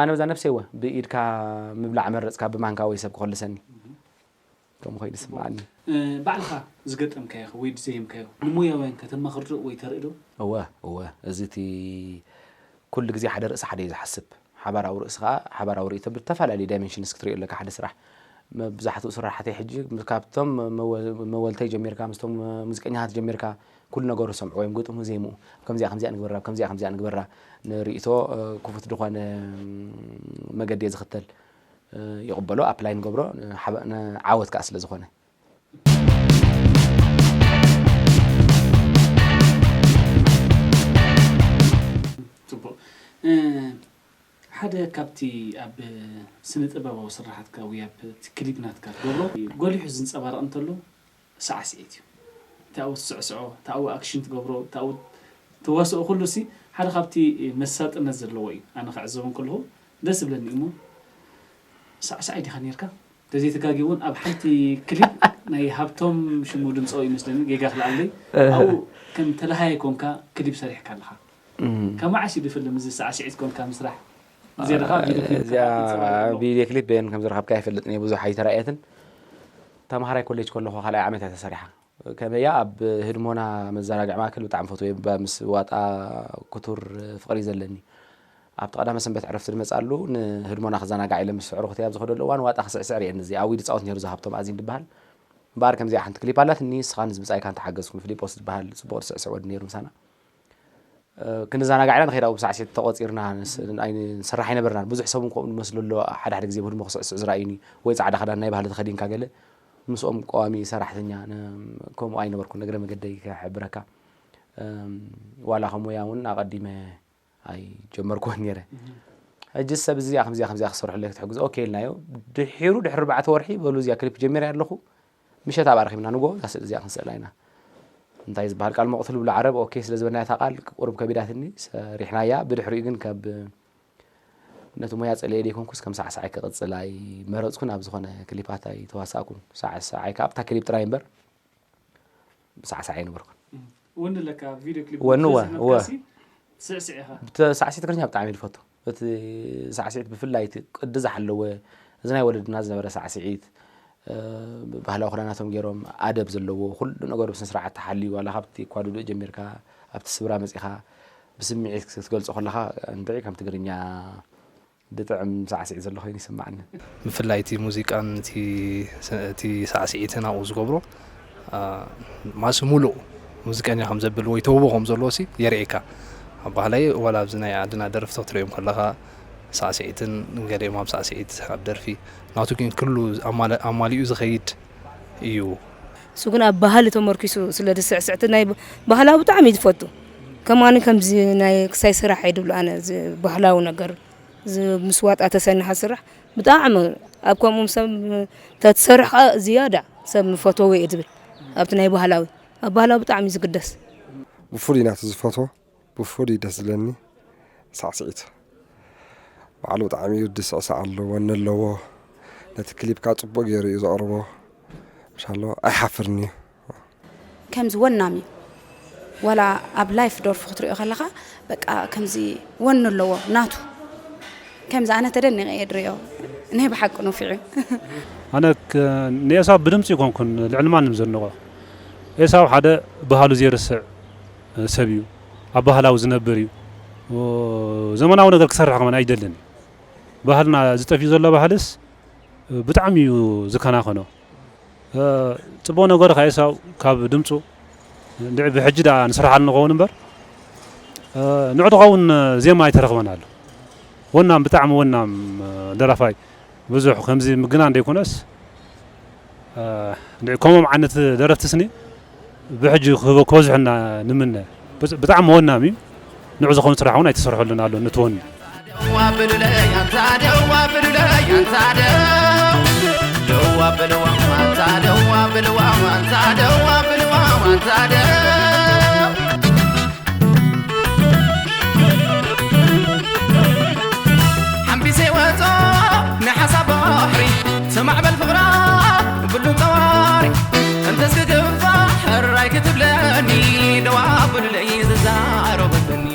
ኣነ በዛ ነብሰይ ወ ብኢድካ ምብላዕ መረጽካ ብማንካ ወይ ሰብ ክኸልሰኒ ከምኡ ኮይኑ ይስምዓኒ። ባዕልኻ ዝገጠምካዮ ወይ ዝዘየምካዮ ንሞያውያን ከተማኽር ዶ ወይ ተርኢ ዶ? እወ እወ እዚ እቲ ኩሉ ግዜ ሓደ ርእሲ ሓደ እዩ ዝሓስብ ሓባራዊ ርእሲ ከዓ ሓባራዊ ርእይቶ ብተፈላለዩ ዳይመንሽንስ ክትሪኦ ኣለካ ሓደ ስራሕ መብዛሕትኡ ስራሕተይ ሕጂ ካብቶም መወልተይ ጀሚርካ ምስቶም ሙዚቀኛታት ጀሚርካ ኩሉ ነገሩ ዝሰምዕዎ እዮም ግጥሙ ዜምኡ ከምዚኣ ከምዚኣ ንግበራ ከምዚኣ ከምዚኣ ንግበራ ንርእይቶ ክፉት ዝኾነ መገዲ እየ ዝኽተል ይቕበሎ፣ ኣፕላይ ንገብሮ፣ ንዓወት ከዓ ስለ ዝኾነ። ፅቡቅ። ሓደ ካብቲ ኣብ ስነ ጥበባዊ ስራሓትካ ወይ ኣብ ክሊፕ ናትካ ትገብሮ ጎሊሑ ዝንፀባረቕ እንተሎ ሳዕስዒት እዩ። ታኡ ትስዕስዖ፣ ታኡ ኣክሽን ትገብሮ፣ ታኡ ትዋስኦ ኩሉ ሲ ሓደ ካብቲ መሳጥነት ዘለዎ እዩ። ኣነ ክዕዘቦም ከለኹ ደስ ዝብለኒ እሞ ሳዕሳዓይ ዲኻ ነርካ? ተዘይተጋጊ እውን ኣብ ሓንቲ ክሊፕ ናይ ሃብቶም ሽሙ ድምፃዊ ይመስለኒ ጌጋ ክልኣለይ ኣብኡ ከም ተለሃየ ኮንካ ክሊፕ ሰሪሕካ ኣለኻ። ካብ መዓስ እዩ ድፍልም እዚ ሳዕስዒት ኮንካ ምስራሕ? እዚኣ ደኻ ቪድዮ ክሊፕ እዚኣ ተሓቲት ጽባሕ ኣለዎ። ቪድዮ ክሊፕ በየን ከም ዝረኸብካ ኣይፈልጥን እየ፣ ብዙሕ ኣይተራእየትን። ተማሃራይ ኮሌጅ ከለኹ ካልኣይ ዓመት እያ ተሰሪሓ። ከመያ ኣብ ህድሞና መዘናግዒ ማእከል ብጣዕሚ ፈትወ እየ፣ ምስ ዋጣ ክቱር ፍቕሪ ዘለኒ። ኣብቲ ቀዳመ ሰንበት ዕረፍቲ ዝመፅኣሉ ንህድሞና ክዘናጋዕ ኢለ ምስ ኣዕሩኽተይ ኣብ ዝኸደሉ እዋን ዋጣ ክስዕስዕ ርእየኒ። እዚ ኣዊ ዝፃወት ነይሩ ዝሃብቶም ኣዚም ዝበሃል። እምበኣር ከምዚኣ ሓንቲ ክሊፕ ኣላትኒ፣ ንስኻን እዚ ብፃይካን ተሓገዝኩም፣ ፍሊጶስ ዝበሃል ፅቡቕ ዝስዕስዕ ወዲ ነይሩ ምሳና። ክንዘናጋዕ ኢና ንኸይድ ኣብኡ ብሳዕስዒት ተቖጺርና ንስራሕ ኣይነበርናን። ብዙሕ ሰብ እውን ከምኡ ዝመስሎ ኣሎ። ሓደ ሓደ ግዜ ብህድሞ ክስዕስዕ ዝረኣዩኒ ወይ ጻዕዳ ክዳን ናይ ባህሊ ተኸዲንካ ገለ ምስኦም ቀዋሚ ሰራሕተኛ ከምኡ ኣይነበርኩን። እግረ መገደይ ክሕብረካ ዋላ ከም ሞያ እውን ኣቐዲመ ኣይጀመርኩዎን ነይረ። ሕጂ ሰብ እዚኣ ከምዚኣ ከምዚኣ ክሰርሑለይ ክትሕግዞ ኦኬ ኢልናዮ። ድሒሩ ድሕሪ ኣርባዕተ ወርሒ በሉ እዚኣ ክሊፕ ጀሚረ ኣለኹ ምሸት ኣብኣ ረኺብና ንጎ እዛ ስእሊ እዚኣ ክንስእላ ኢና። እንታይ ዝበሃል ቃል መቕትል ብሉ ዓረብ ኦኬ ስለ ዝበልና እታ ቃል ቁሩብ ከቢዳትኒ ሰሪሕናያ። ብድሕሪኡ ግን ካብ ነቲ ሞያ ጸልየ ደይኮንኩስ ከም ሳዕሳዓይ ክቕጽል ኣይመረጽኩን። ኣብ ዝኾነ ክሊፓት ኣይተዋሳእኩን። ሳዕሳዓይ ከኣ ኣብታ ክሊፕ ጥራይ እምበር ሳዕሳዓይ ኣይነበርኩን። ወኒ ኣለካ ቪድዮ ክሊፕ ወኒ ወ- ወ- ስዕስዕ ኢኻ። ሳዕሲዒት ትግርኛ ብጣዕሚ እየ ዝፈቱ። እቲ ሳዕሲዒት ብፍላይ እቲ ቅዲ ዝሓለወ እዚ ናይ ወለድና ዝነበረ ሳዕሲዒት ባህላዊ ክዳናቶም ገይሮም ኣደብ ዘለዎ ኩሉ ነገሩ ብስነ ስርዓት ተሓልዩ ዋላ ካብቲ ኳድዶ ጀሚርካ ኣብቲ ስብራ መፂኻ ብስምዒት ክትገልፆ ከለኻ እንድዒ ከም ትግርኛ ብጥዕም ሳዕሲዒት ዘሎ ኮይኑ ይስማዓኒ። ብፍላይ እቲ ሙዚቃን እቲ ሳዕስዒትን ኣብኡ ዝገብሮ ማሲ ሙሉእ ሙዚቀኛ ከም ዘብል ወይ ተውቦ ከም ዘለዎ ሲ የርእየካ። ኣብ ባህላይ ዋላ ኣብዚ ናይ ዓድና ደርፍታት ክትሪኦም ከለኻ ሳዕስዒትን ገሊኦም ኣብ ሳዕስዒት ኣብ ደርፊ ናቱ ግን ክሉ ኣማሊኡ ዝኸይድ እዩ። እሱ ግን ኣብ ባህሊ ተመርኪሱ ስለ ዝስዕስዕ እቲ ናይ ባህላዊ ብጣዕሚ እዩ ዝፈቱ። ከማን ከምዚ ናይ ክሳይ ስራሕ እየ ድብሎ ኣነ ባህላዊ ነገር። ምስ ዋጣ ተሰኒሓ ዝስራሕ ብጣዕሚ ኣብ ከምኡ ሰብ ተትሰርሕ ከዓ ዝያዳ ሰብ ምፈተዎ እየ ዝብል ኣብቲ ናይ ባህላዊ ኣብ ባህላዊ ብጣዕሚ እዩ ዝግደስ። ብፍሉይ ናቱ ዝፈትዎ ብፍሉይ ደስ ዝብለኒ ሳዕስዒት ባዕሉ ብጣዕሚ እዩ ዝስዕስዕ ኣሎ ወኒ ኣለዎ ነቲ ክሊፕ ከዓ ፅቡቅ ገይሩ እዩ ዘቅርቦ ምሻሎ ኣይሓፍርን እዩ። ከምዚ ወናም እዩ ዋላ ኣብ ላይፍ ደርፉ ክትሪኦ ከለኻ በቃ ከምዚ ወኒ ኣለዎ ናቱ ከምዚ ኣነ ተደኒቐ እየ ድሪኦ ናይ ብሓቂ ነፊዑ እዩ። ኣነ ንኤሳው ብድምፂ ይኮንኩን ልዕሊ ማንም ዘንቆ ኤሳው ሓደ ባህሉ ዘይርስዕ ሰብ እዩ ኣብ ባህላዊ ዝነብር እዩ ዘመናዊ ነገር ክሰርሕ ከመን ኣይደልን ባህልና ዝጠፍዩ ዘሎ ባህልስ ብጣዕሚ እዩ ዝከናኸኖ። ፅቡቕ ነገሩ ከዓ ኤሳው ካብ ድምፁ እንድዒ ብሕጂ ደኣ ንስርሓሉ ንኸውን እምበር ንዑ ትኸውን ዜማ ኣይተረኽበን ኣሎ። ወናም ብጣዕሚ ወናም ደራፋይ ብዙሕ ከምዚ ምግናን ደይኮነስ እንድዒ ከምኦም ዓይነት ደረፍቲ ስኒ ብሕጂ ክበዝሑ ኢና ንምነ። ብጣዕሚ ወናም እዩ። ንዑ ዝኾኑ ስራሕ እውን ኣይተሰርሐሉን ኣሎ ንትወኒ። ሓምቢሰይ ወጾ ናይ ሓሳብ ባሕሪ ተማዕበል ፍቕራ ብሉን ጠዋሪ እንተስክግፋ ሕራይ ክትብለኒ ደዋ ብሉለይ ዝዛረበለኒ